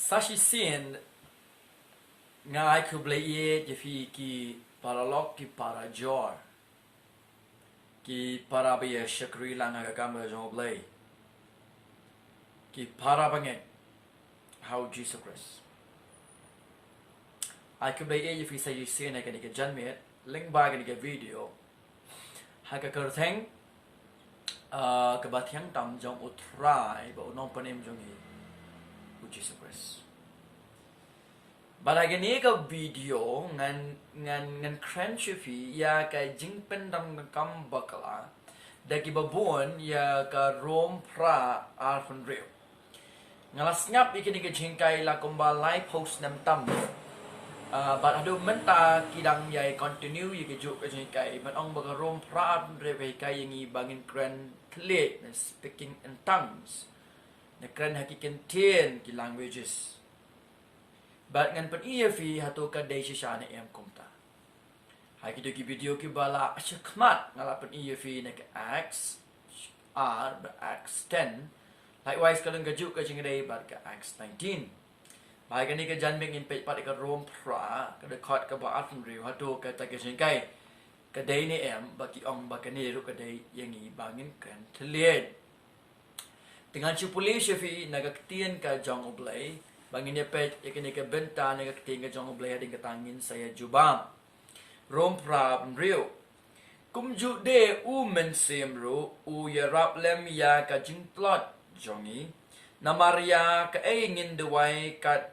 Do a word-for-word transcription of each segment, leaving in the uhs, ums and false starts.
Sa shisien nga ai khublei ïa phi ki paralok ki parajor, ki para ba ïa shakri lang ha ka kam ka jong U Blei, ki para bangeit ha U Jisu Khrist. Ai khublei ïa phi sa shisien ha kane ka janmiet lyngba kane ka video ha ka kyrteng, ah, kaba thiang tam jong U Trai bad U Nongpynim jong ngi, U Jisu Khrist. Bad ha kane ka video ngan, ngan, ngan kren sha phi ïa ka jingpyndonkam bakla da kiba bun ïa ka Rom phra arphew hynriew. Nga la sngap ïa kane ka jinghikai la kumba laiphew snem tam. Ah, bad haduh mynta ki dang ïai continue ïa kajuh ka jinghikai. Ban ong ba ka Rom phra arphew hynriew ka hikai ïa ngi ba ngin kren thylliej, ne speaking in tongues, ne kren ha ki kyntien, ki languages. Bad ngan pyni ïa phi hato ka dei shisha ne em kumta. Ha kito ki video kiba la shakhmat nga la pyni ïa phi na ka Acts ar bad Acts ten. Likewise ka long kajuh ka jingdei bad ka Acts nineteen. Bad ha kane ka janmiet ngin peit pat ïa ka Rom phra, ka dkhot kaba arphew hynriew, hato kata ka jinghikai ka dei ne em, ba ki ong ba kane ruh ka dei ïa ngi ba ngin kren thylliej. Te ngan shu pule sha phi na ka ktien ka jong U Blei, ba ngin ïa peit ïa kane ka bynta na ka ktien ka jong U Blei, hadien kata ngin sa ïa jubab. Rom phra arphew hynriew. Kumjuh de U Mynsiem ruh u ïarap lem ïa ka jingtlot jong ngi. Namar ïa kaei ngin duwai kat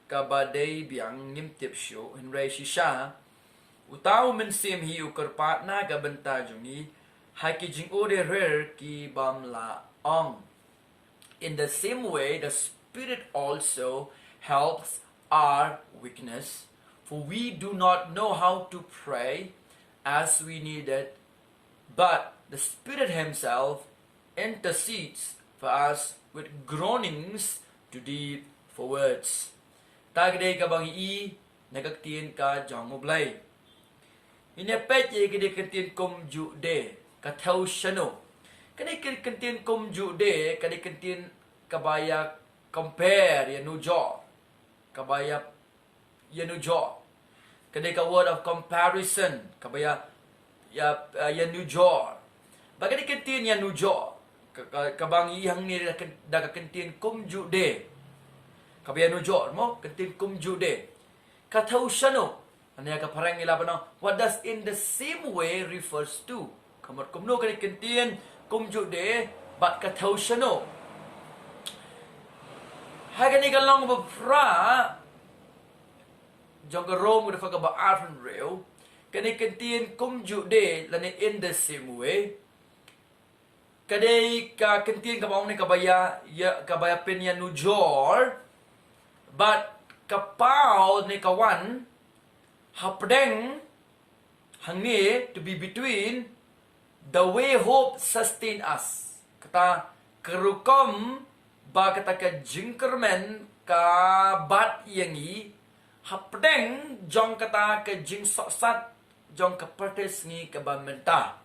kaba dei biang ngim tip shuh, hynrei shisha uta U Mynsiem hi u kyrpad na ka bynta jong ngi ha ki jingudei rir ki bym lah ong. In the same way, the Spirit also helps our weakness, for we do not know how to pray as we need it, but the Spirit Himself intercedes for us with groanings too deep for words. Ta ka dei kaba ngi i na ka ktien ka jong U Blei. Ngin ïa peit ïa ka dei ka ktien kumjuh de, ka thew shano. Ka dei ka ktien kumjuh de, ka dei ka ktien kaba ïa compare, ïa nujor. Kaba ïa, ïa nujor. Ka dei ka word of comparison, kaba ïa, ïa, uh, ïa nujor. Ba ka dei ka ktien ïa nujor. Ka, ka, kaba ngi i hangne da ka, da ka ktien kumjuh de. Kaba ïa nujor mo, ka ktien kumjuh de. Ka thew shano. Ane ka phareng ila bano, what does in the same way refers to? Ka mut kumno ka dei ka ktien kumjuh de bad ka thew shano. Ha kane ka lynnong ba phra jong ka Rom, ka dkhot kaba arphew hynriew, kane ka ktien kumjuh de lane in the same way, ka dei ka ktien kaba ong ne kaba ïa, ïa, kaba ïa pynïanujor bad ka paw ne ka wan hapdeng hangne, to be between the way hope sustain us. Kata ka rukom ba kata ka jingkyrmen ka bat ïa ngi hapdeng jong kata ka jingsohsat jong ka pyrthei sngi kaba mynta.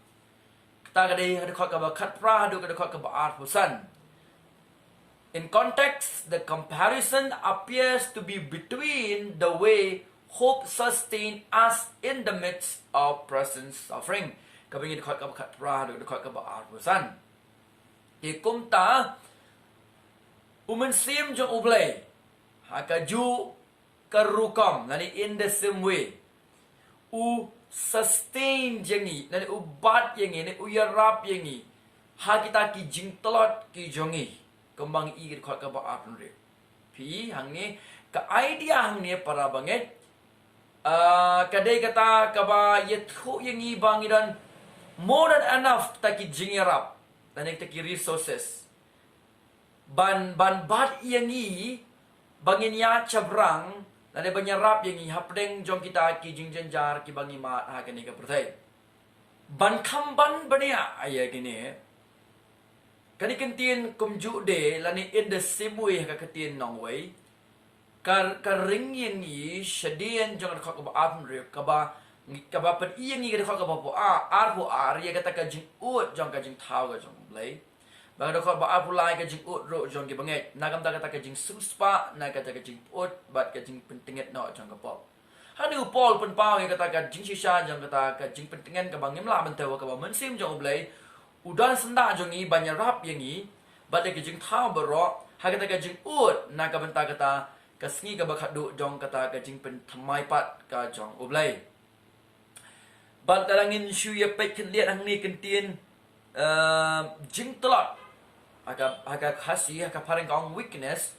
Kata ka dei ka dkhot kaba khatphra haduh ka dkhot kaba arphew san. In context, the comparison appears to be between the way hope sustain us in the midst of present suffering. Kaba ngi dkhot kaba khatphra haduh ka dkhot kaba arphew san. Te kumta, U Mynsiem jong U Blei, ha kajuh ka rukom, lane in the same way, u sustain ïa ngi, lane u bat ïa ngi, lane u ïarap ïa ngi ha kita ki jingtlot ki jong ngi. Kumba ngi i ka dkhot kaba arphew hynriew. Phi i hangne, ka idea hangne para bangeit, ah, ka dei kata kaba ïathuh ïa ngi ba ngi don more than enough kita ki jingïarap, lane kita ki resources ban, ban bat ïa ngi ba ngin ïaid shabrang, lane ban ïarap ïa ngi hapdeng jong kita ki jingjynjar kiba ngi mad ha kane ka pyrthei. Ban kham ban bniah ïa kine, kane ka ktien kumjuh de lane in the same way ha ka ktien nongwei, ka, ka ring ïa ngi shadien jong ka dkhot kaba arphew hynriew, kaba, kaba pyni ïa ngi ka dkhot kaba arphew ar, arphew ar, ïa kata ka jingud jong ka jingthaw ka jong U Blei. Bad ka dkhot ba arphew lai, ka jingud ruh jong ki bangeit, na ka bynta kata ka jingsngewspah na kata ka jingpyut bad ka jingpyntngit noh jong ka pop. Hangne u Paul u pynpaw ïa kata ka jingshisha jong kata ka jingpyntngen kaba ngim lah ban thew ha kaba u Mynsiem jong U Blei u don syndah jong ngi ban ïarap ïa ngi bad ïa ka jingthaw baroh ha kata ka jingud na ka bynta kata ka sngi kaba khadduh jong kata ka jingpynthymmai pat ka jong U Blei. Bad lada ngin shu ïa peit khyndiat hangne, ka ktien, eh, jingtlot, ha ka, ha ka Khasi, ha ka phareng ka ong weakness,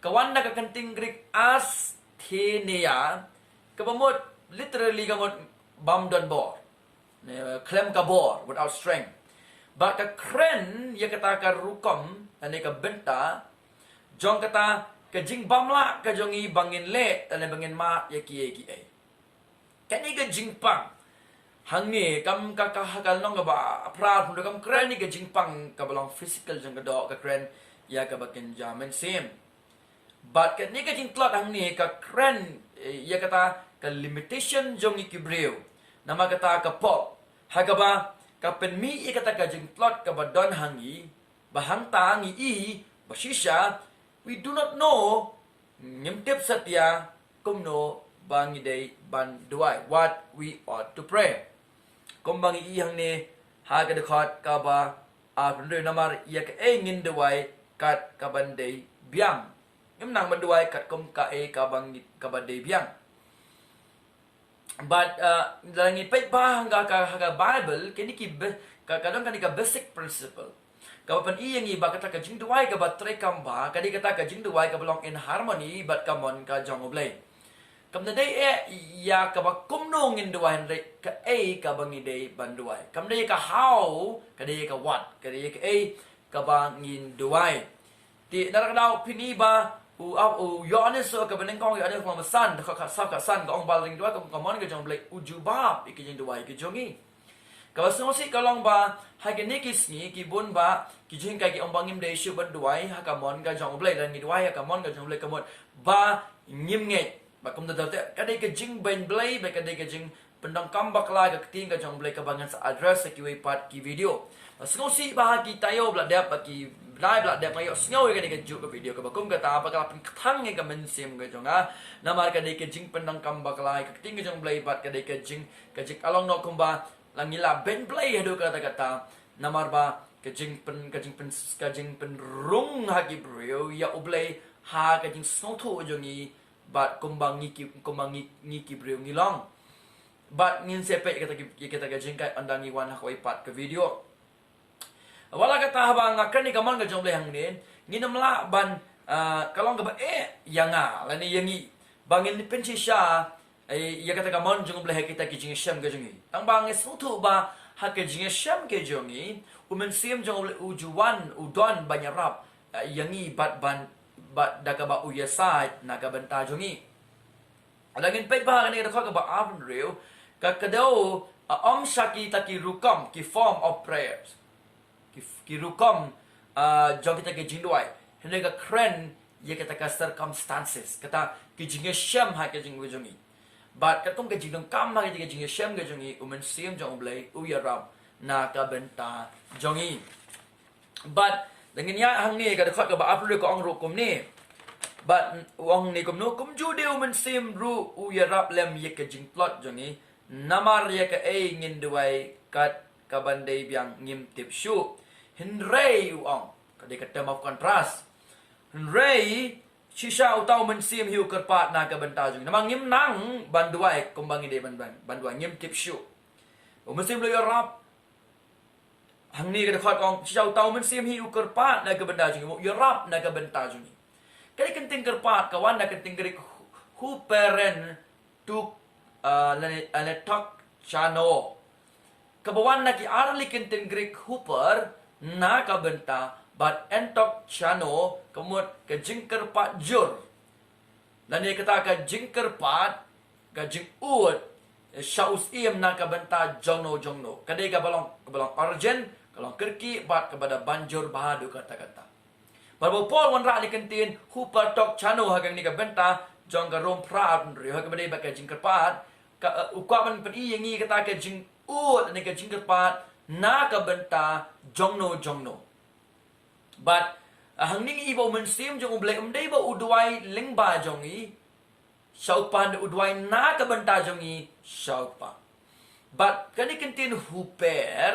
ka wan na ka ktien Greek asthenia, kaba mut literally ka mut bym don bor, ne, khlem ka bor, without strength. Bad ka kren ïa kata ka rukom, ne ka bynta jong kata ka jingbymlah ka jong ngi ba ngin leh, ne ba ngin mad ïa kiei kiei. Kane ka jingpang hangne kam ka, ka ha ka lynnong kaba phra, pyndonkam kren ïa ka jingpang kaba long physical jong ka doh, ka kren ïa kaba kynja mynsiem. Bad kane ka jingtlot hangne ka kren, eh, ïa kata ka limitation jong ngi ki briew. Namar kata ka pop, ha kaba ka pynmih ïa kata ka jingtlot kaba don ha ngi, ba hangta ngi i ba shisha, we do not know, ngim tip satia kumno ba ngi dei ban duwai, what we ought to pray. Kumba ngi i hangne ha ka dkhot kaba arphew hynriew, namar ïa kaei ngin duwai kat kaban dei biang. Ngim nang ban duwai katkum kaei kaba ngi, kaba dei biang. Bad, uh, lada ngi peit bha ha ka, ha ka Bible, kine ki be-, ka, ka don kane ka basic principle kaba pyni ïa ngi ba kata ka jingduwai kaba treikam bha ka dei kata ka jingduwai kaba long in harmony bad ka mon ka jong U Blei. Kam dei eh ïa kaba kumno ngin duwai, hynrei kaei kaba ngi dei ban duwai. Kam dei ïa ka how, ka dei ïa ka what, ka dei ïa kaei kaba ngin duwai. Te na ka daw phin i ba u, u, u Ïoannis, uh, kaba nyngkong, Ïoannis lynnong ba san, dkhot khatsaw khatsan, ka ong ba lada ngi duwai katkum ka mon ka jong U Blei, u jubab ïa ki jingduwai ki jong ngi. Kaba sngewsih ka long ba ha kine ki sngi ki bun bah ki jinghikai ki ong ba ngim dei shuh ban duwai ha ka mon ka jong U Blei. Lada ngi duwai ha ka mon ka jong U Blei ka mut ba ngim ngeit. Bad kumta te ka dei ka jingbeiñ Blei, bad ka dei ka jingpyndonkam bakla ïa ka ktien ka jong U Blei kaba ngan sa address ha kiwei pat ki video. Bad sngewsih ba ha ki taïew ba la dep, ba ki bnai ba la dep, nga ïohsngew ïa kane kajuh ka video kaba kum kata, ba ka la pynkthang ïa ka mynsiem ka jong nga. Namar ka dei ka jingpyndonkam bakla ïa ka ktien ka jong U Blei bad ka dei ka jing, ka jing, ka long noh kumba la ngi la beiñ Blei haduh katta katta. Namar ba ka jingpyn, ka jingpyn, ka jingpynrung ha ki briew ïa U Blei ha ka jingsngewthuh jong ngi, bad kumba ngi ki, kumba ngi, ngi ki briew ngi long. Bad ngin sa peit ïa kata ki, ïa kata ka jingkait ynda ngi wan ha kawei pat ka video. Wat la kata, haba nga kren ïa ka mon ka jong U Blei hangne, ngin ym lah ban, ah, ka long kaba eh ïa nga lane ïa ngi ba ngin pynshisha, eh, ïa kata ka mon jong U Blei ha kita ki jingïashem ka jong ngi. Tang ba ngi sngewthuh ba ha ka jingïashem ka jong ngi, U Mynsiem jong U Blei u ju wan, u don ban ïarap, eh, ïa ngi bad ban, bad da kaba u ïasaid na ka bynta jong ngi. Lada ngin peit bha ha kane ka dkhot kaba arphew hynriew, ka kdew, ah, ong sha kita ki rukom, ki form of prayers. Ki, ki rukom, ah, jong kita ki jingduwai. Hynrei ka kren ïa kita ka circumstances, kata ki jingïashem ha ka jingduwai jong ngi. Bad katkum ka jingdonkam ha kita ki jingïashem ka jong ngi, U Mynsiem jong U Blei u ïarap na ka bynta jong ngi. Bad lada ngin ïa hangne ka dkhot kaba arphew hynriew ka ong ruh kumne. Bad u ong ne kumno, kumjuh de U Mynsiem ruh u ïarap lem ïa ka jingtlot jong ngi. Namar ïa kaei ngin duwai kat kaban dei biang ngim tip shuh. Hynrei u ong, ka dei ka term of contrast. Hynrei shisha uta U Mynsiem hi u kyrpad na ka bynta jong ngi. Namar ngim nang ban duwai kumba ngi dei ban, ban, ban duwai, ngim tip shuh. U Mynsiem u ïarap. Hangne ka dkhot ka ong, shisha uta U Mynsiem hi u kyrpad na ka bynta jong ngi, u ïarap na ka bynta jong ngi. Ka dei ka ktien kyrpad ka wan na ka ktien Greek hu-, huperen tuk, ah, lane, lane tok chano. Kaba wan na ki ar tylli ki ktien Greek huper, na ka bynta, bad en tok chano, ka mut ka jingkyrpad jur. Lane kata ka jingkyrpad, ka jingud, eh, sha u Syiem na ka bynta jongno jongno. Ka dei kaba long, kaba long urgent, ka long kyrkieh, bad kaba da ban jur bha haduh katta katta. Bad ba u Paul u wanrah ïa ka ktien huper tok chano ha kane ka bynta jong ka Rom phra, ha kaba dei bad ka jingkyrpad, ka, eh, u kwah ban pyni ïa ngi kata ka jingud ne ka jingkyrpad na ka bynta jongno jongno. Bad, ah, hangne ngi i ba u Mynsiem jong U Blei um dei ba u duwai lyngba jong ngi sha u Kpa, u duwai na ka bynta jong ngi sha u Kpa. Bad kane ka ktien huper,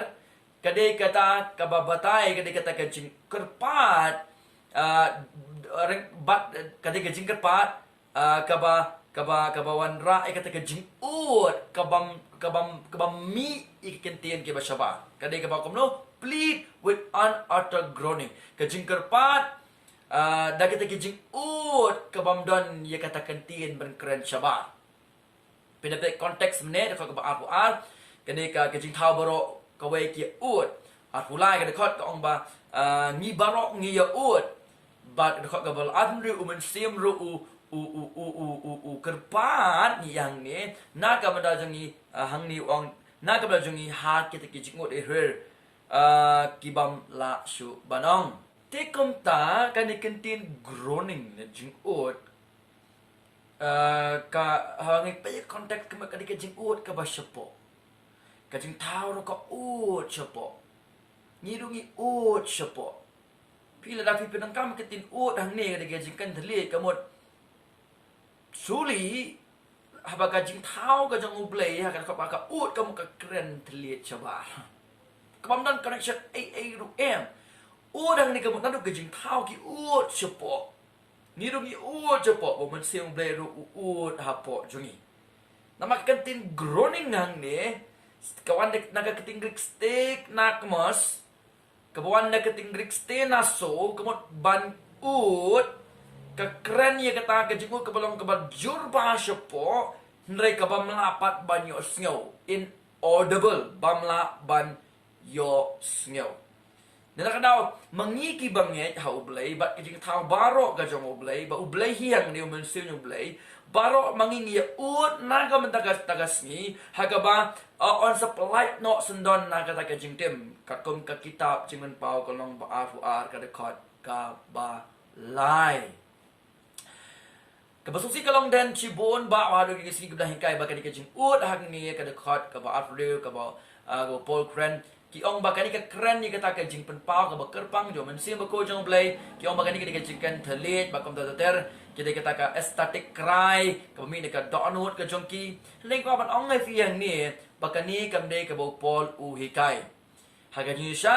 ka dei kata kaba batai, ka dei kata ka jingkyrpad, ah, reng-, bad, ka dei ka jingkyrpad, ah, kaba, kaba, kaba wanrah ïa kata ka jingud, kabym, kabym, kabym mih ïa ki kyntien kiba shabar. Ka dei kaba kumno, plead with unuttered groaning. Ka jingkyrpad, ah, da kita ki jingud kabym don ïa kata ka ktien ban kren shabar. Pynban context mynne, dkhot kaba arphew ar, kane ka, ka jingthaw baroh kawei ki ïa ud. Arphew lai ka dkhot ka ong ba, ah, ngi baroh ngi ïa ud. Bad dkhot kaba arphew hynriew u Mynsiem ruh u, u, u kyrpad ngi hangne, na ka bynta jong ngi, ah, hangne u ong, na ka bynta jong ngi ha kita ki jingud ïa rir, ah, kibym lah shuh ban ong. Te kumta kane ka ktien groaning ne jingud, ah, ka, ha ngi peit context ka mut ka dei ka jingud kaba shapoh. Ka jingthaw ruh ka ud shapoh. Ngi ruh ngi ud shapoh. Phi lada phi pyndonkam ka ktien ud hangne ka dei ka jingkren thylliej ka mut. Surely, haba ka jingthaw ka jong U Blei, ha ka dkhot ba ka ud ka mut ka kren thylliej shabar. Kabym don connection ei ei ruh em. Ud hangne ka mut naduh ka jingthaw ki ud shapoh. Ngi ruh ngi ud shapoh, ba u Mynsiem U Blei ruh u ud hapoh jong ngi. Namar ka ktien groaning hangne, ka wan na ka ktien Greek steknagmos, kaba wan na ka ktien Greek stenazo, ka mut ban ud, ka kren ïa kata ka jingud kaba long kaba jur bha shapoh, hynrei kabym lah pat ban ïohsngew, inaudible, bym lah ban ïohsngew. Dei na ka daw, ma ngi kiba ngeit ha U Blei, bad ka jingthaw baroh ka jong U Blei, ba U Blei hi hangne u Mynsiem U Blei, baroh ma ngi ngi ïa ud na ka bynta kata ka sngi, ha kaba, uh, yn sa pynlait noh syndon na kata ka jingtim, katkum ka kitab Jingpynpaw ka lynnong ba arphew ar ka dkhot kaba lai. Kaba sngewsih ka long dei shibun ba haduh kine ki sngi kiba dang hikai ba kane ka jingud hangne ka dkhot kaba arphew hynriew kaba, ah, kaba u Paul u kren. Ki ong ba kane ka kren ïa kata ka jingpynpaw kaba kyrpang jong u Mynsiem Bakhuid jong U Blei. Ki ong ba kane ka dei ka jingkren thylliej, ba kumta ter ter. Ka dei kata ka ecstatic cry, kaba mih na ka dohnud ka jong ki. Hynrei kwah ban ong ïa phi hangne, ba kane kam dei kaba u Paul u hikai. Ha ka jingshisha,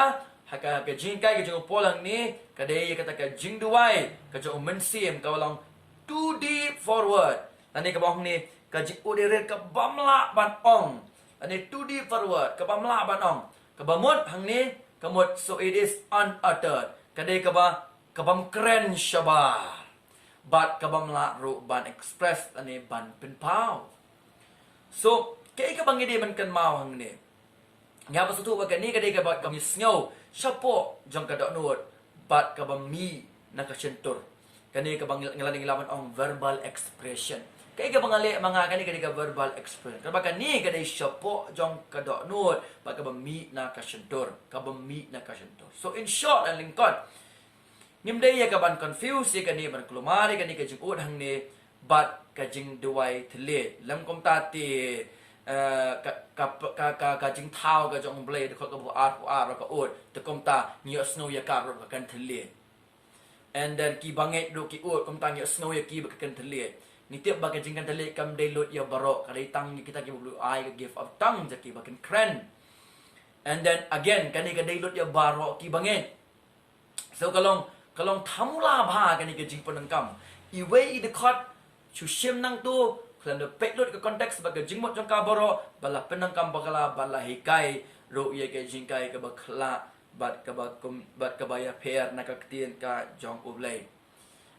ha ka, ka jinghikai ka jong u Paul hangne, ka dei ïa kata ka jingduwai ka jong u Mynsiem kaba long too deep for word. Lane kaba ong hangne, ka jingud ïa rir kabym lah ban ong. Lane too deep for word, kabym lah ban ong. Kaba mut hangne, ka mut so it is unuttered. Ka dei kaba, kabym kren shabar. Bad kabym lah ruh ban express lane ban pynpaw. So, kaei kaba ngi dei ban kynmaw hangne? Ngi hap ban sngewthuh ba kane ka dei kaba, kaba ngi sngew shapoh jong ka dohnud bad kaba mih na ka shyntur. Kane kaba ngi, ngi la, ngi la ban ong verbal expression. Kaei kaba nga leh ma nga, kane ka dei ka verbal expression. Kaba kane ka dei shapoh jong ka dohnud bad kaba mih na ka shyntur, kaba mih na ka shyntur. So in short and lyngkot, ngim dei ïa ka ban confuse ïa kane, ban kulmar ïa kane ka jingud hangne bad ka jingduwai thylliej. Lym kumta te, eh, ka, ka, ka, ka, ka jingthaw ka jong U Blei, dkhot kaba arphew ar ka ud, te kumta ngi ïohsngew ïa ka ruh ka kren thylliej. And then kiba ngeit ruh ki ud, kumta ngi ïohsngew ïa ki ba ka kren thylliej. Ngi tip ba ka jingkren thylliej kam dei lut ïa baroh, ka dei tang ïa kita kiba u Blei u ai ka gift of tongue, ïa kiba kin kren. And then again, kane ka dei lut ïa baroh kiba ngeit. So ka long, ka long thamula bha kane ka jingpyndonkam. Iwei i dkhot, shu shim nangto, khlem da peit lut ka context bad ka jingmut jong ka baroh, ba la pyndonkam bakla, ba la hikai ruh ïa ka jinghikai kaba khlah, bad kaba kum, bad kaba ïapher na ka ktien ka jong U Blei.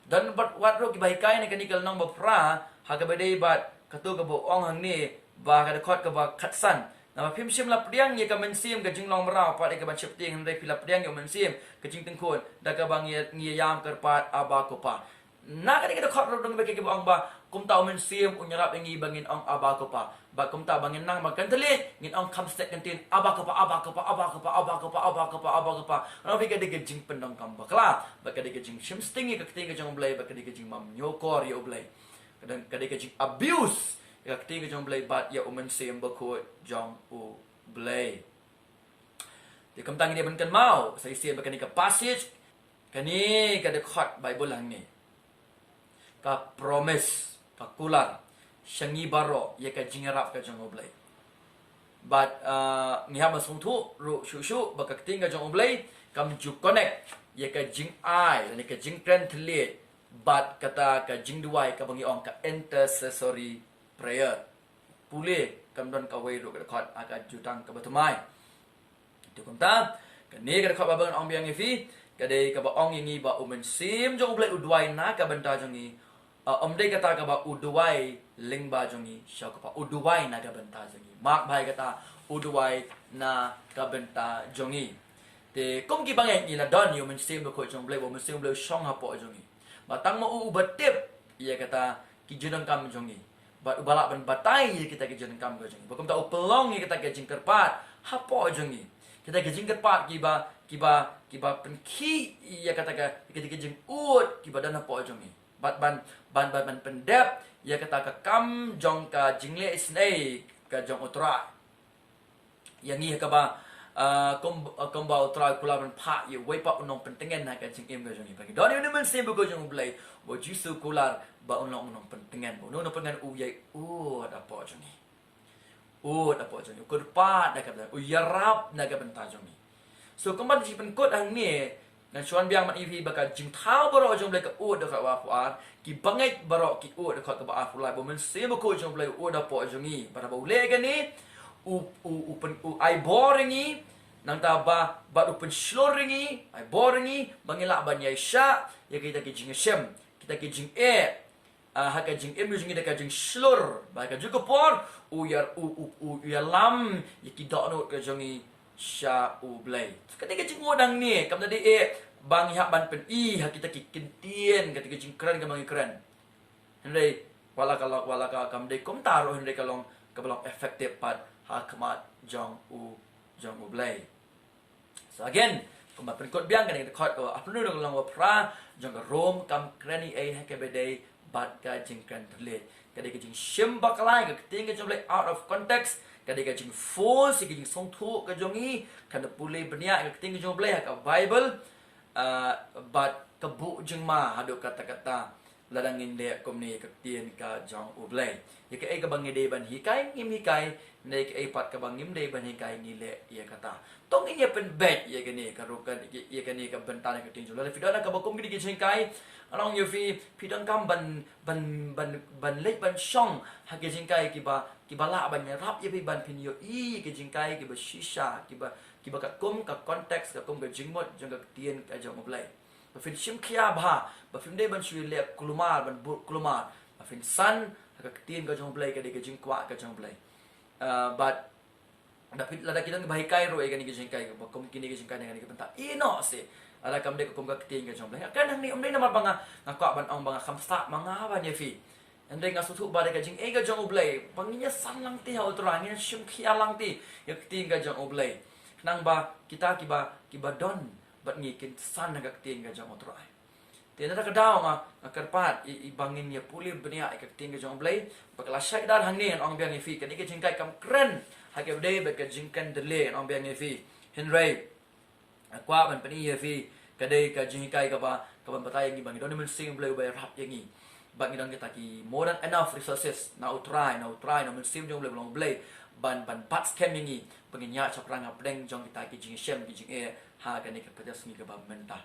Don bad wat ruh kiba hikai na kane ka lynnong ba phra, ha kaba dei bad kato kaba ong hangne, ba ka dkhot kaba khatsan. Naba phim shym la pdiang ïa ka mynsiem ka jinglong mraw pat ïa ka ban sheptieng, hynrei phi la pdiang ïa u Mynsiem ka jingtyngkhun, da kaba ngi, ngi ïam kyrpad Abba Ko Pa. Na kane ka dkhot ruh don ba ki, kiba ong ba kumta u Mynsiem un ïarap ïa ngi ba ngin ong Abba Ko Pa. Ba kumta ba ngin nang ba kren thylliej, ngin ong kham stet kyntien, Abba Ko Pa, Abba Ko Pa, Abba Ko Pa, Abba Ko Pa, Abba Ko Pa, Abba Ko Pa. Naba phi, ka dei ka jingpyndonkam bakla, ba ka dei ka jingshim sting ïa ka ktien ka jong U Blei, ba ka dei ka jingmam ñiewkor ïa U Blei. Ka dei, ka dei ka jing abuse ïa ka ktien ka jong U Blei bad ïa u Mynsiem Bakhuid jong U Blei. Te kumta ngi dei ban kynmaw sa shisien ba kane ka passage Kane ka dkhot Baibl hangne ka promise, ka kular sha ngi baroh ïa ka jingïarap ka jong U Blei. Bad, ah, ngi hap ban sngewthuh ruh shuh shuh ba ka ktien ka jong U Blei kam ju connect ïa ka jingai lane ka jingkren thylliej bad kata ka jingduwai kaba ngi ong ka intercessory prayer. Pule kam don kawei ruh ka dkhot ha ka Jutang kaba thymmai. Te kumta, kane ka dkhot ba ngan ong biang ïa phi ka dei kaba ong ïa ngi ba U Mynsiem jong U Blei u duwai na ka bynta jong ngi. Ah, ym dei kata kaba u duwai lyngba jong ngi sha U Kpa, u duwai na ka bynta jong ngi. Mark bha ïa kata, u duwai na ka bynta jong ngi. Te kum ki bangeit ngi la don ïa U Mynsiem Bakhuid jong U Blei, ba U Mynsiem U Blei u shong hapoh jong ngi. Ba tang ma u uba tip ïa kata ki jingdonkam jong ngi. Bad uba lah ban batai ïa kita ki jingdonkam ka jong ngi. Ba kumta u pynlong ïa kita ki jingkyrpad hapoh jong ngi. Kita ki jingkyrpad kiba, kiba, kiba pynkhih ïa kata ka, kita ki jingud kiba don hapoh jong ngi. Bad ban, ban, ban, ban pyndep ïa kata ka kam jong ka jingleh isynei ka jong U Trai ïa ngi ha kaba, ah, kum, ah, kumba U Trai u kular ban phah ïa uwei pat u nongpyntngen ha ka jingim ka jong ngi. Ba ngi don ïa une U Mynsiem Bakhuid jong U Blei, ba U Jisu u kular ba un long u nongpyntngen, ba une u nongpyntngen u ïai ud hapoh jong ngi. Ud hapoh jong ngi, u kyrpad na ka bynta, u ïarap na ka bynta jong ngi. So kumba ngi pynkut hangne, ngan shu wan biang ban ïa phi ba ka jingthaw baroh jong U Blei ka ud, dkhot ba arphew ar, ki bangeit baroh ki ud, dkhot kaba arphew lai, ba U Mynsiem Bakhuid jong U Blei u ud hapoh jong ngi. Bad haba u leh kane, u, u, u pyn, u ai bor ïa ngi, nangta ba, bad u pynshlur ïa ngi, ai bor ïa ngi ba ngi lah ban ïaishah ïa kita ki jingïashem, kita ki jingeh, ah, ha ka jingim jong ngi da ka jingshlur. Bad ha kajuh ka por u ïa, u, u, u ïalam ïa ki dohnud ka jong ngi sha U Blei. Kane ka jingud hangne kam da dei eh ba ngi hap ban pyni ha kita ki ktien, kita ki jingkren kaba ngi kren. Hynrei wat la ka long, wat la ka kam dei kumta ruh, hynrei ka long kaba long effective pat ha khmat jong U, jong U Blei. So again, kumba pynkut biang, kane ka dkhot kaba arphew hynriew ka long ba phra jong ka Rom kam kren ei ei ha kaba dei bad ka jingkren thylliej. Ka dei ka jingshim bakla ïa ka ktien ka jong U Blei out of context. Ka dei ka jingforce ïa ka jingsngewthuh ka jong ngi. Kan da pule bniah ïa ka ktien ka jong U Blei ha ka Baibl, ah, bad ka buh jingma haduh katta katta lada ngin leh kumne ïa ka ktien ka jong U Blei. Ïa kaei kaba ngi dei ban hikai ngim hikai, ne ïa kaei pat kaba ngim dei ban hikai ngi leh ïa kata. To ngin ïa pynbeit ïa kane ka rukom, ïa kane ka bynta na ka ktien jong U Blei. Lada phi don ha kaba kum kine ki jinghikai, ngan ong ïa phi, phi donkam ban, ban, ban, ban leit ban shong ha ki jinghikai kiba, kiba lah ban ïarap ïa phi ban phin ïohi ki jinghikai kiba shisha, kiba, kiba katkum ka context, katkum ka jingmut jong ka ktien ka jong U Blei. Ba phin shim khia bha, ba phim dei ban shu leh kulmar, ban bud kulmar. Ba phin san ha ka ktien ka jong U Blei, ka dei ka jingkwah ka jong U Blei. Ah, bad lada phi, lada ki don kiba hikai ruh ïa kane ka jinghikai, ba kum kine ki jinghikai na kane ka bynta, ïeh noh seh. Lada kam dei ka kum ka ktien ka jong U Blei. Nga kren hangne ym dei namar ba nga, nga kwah ban ong ba nga kham stad ma nga ban ïa phi. Hynrei nga sngewthuh ba dei ka jingeh ka jong U Blei ba ngin ïa san lang te ha U Trai, ngin ïa shim khia lang te ïa ka ktien ka jong U Blei. Khnang ba kita kiba, kiba don bad ngi kin san ha ka ktien ka jong U Trai. Te na kata ka daw nga, nga kyrpad ïa, ïa ba ngin ïa pule bniah ïa ka ktien ka jong U Blei. Ba ka la shai dar hangne, ngan ong biang ïa phi, kane ka jinghikai kam kren ha kaba dei bad ka jingkren thylliej, ngan ong biang ïa phi. Hynrei nga kwah ban pyni ïa phi, ka dei ka jinghikai kaba, kaban batai ïa ngi ba ngi don U Mynsiem U Blei uba ïarap ïa ngi. Ba ngi don kita ki more than enough resources na U Trai, na U Trai, na U Mynsiem jong U Blei, ba long U Blei ban, ban bat skhem ïa ngi ba ngin ïaid shaphrang hapdeng jong kita ki jingshem, ki jingeh ha kane ka pyrthei sngi kaba mynta.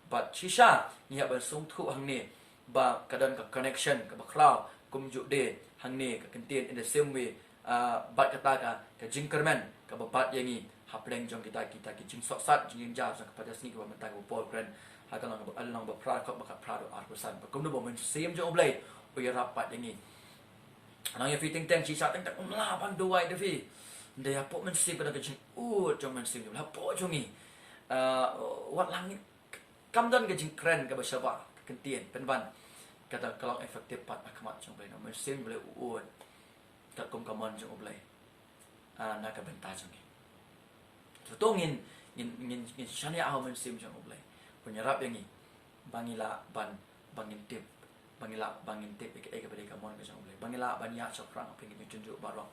Bad shisha ngi hap ban sngewthuh hangne ba ka don ka connection kaba khraw, kumjuh de hangne ka kyntien in the same way, ah, bad kata ka, ka jingkyrmen kaba bat ïa ngi hapdeng jong kita, kita ki jingsohsat, jingjynjar jong ka pyrthei sngi kaba mynta, kaba Paul u kren ha ka lynnong ba, lynnong ba phra, dkhot ba khatphra haduh arphew san. Ba kumno ba U Mynsiem jong U Blei u ïarap pat ïa ngi. Ngan ong ïa phi, teng teng shisha, teng teng ym lah ban duwai da phi. Hynrei hapoh U Mynsiem ka don ka jingud jong U Mynsiem jong U Blei hapoh jong ngi. Ah, wat la ngi kam don ka jingkren kaba shabar, ka kyntien, pynban kata ka long effective pat ha khmat jong U Blei, namar U Mynsiem U Blei u ud katkum ka mon jong U Blei, ah, na ka bynta jong ngi. To, to ngin, ngin, ngin, ngin shaniah ha U Mynsiem jong U Blei ban ïarap ïa ngi ba ngi lah ban, ba ngin tip, ba ngi lah, ba ngin tip ïa kaei kaba dei ka mon ka jong U Blei, ba ngi lah ban ïaid shaphrang hapdeng ki jingtynjuh baroh,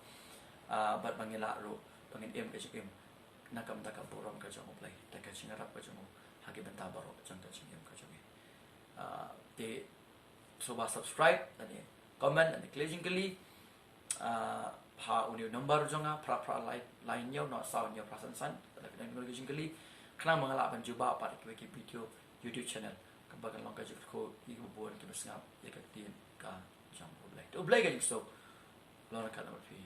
ah, bad ba ngi lah ruh ba ngin im ka jingim na ka bynta ka burom ka jong U Blei, da ka jingïarap ka jong U ha ki bynta baroh jong ka jingim ka jong ngi. Ah, te sngewbha subscribe, lane comment, lane kylli jingkylli, ah, ha une u number jong nga, phra phra lai lai hynñiew, nod saw hynñiew phra san san, lada phi don kano ka jingkylli, khnang ba nga lah ban jubab pat ha kiwei ki video YouTube channel, kaba kan long ka jingkyrkhu ïa kiba bun kiba sngap ïa ka ktien ka jong U Blei. Te U Blei un ïa sngewbha long ryngkat bad phi.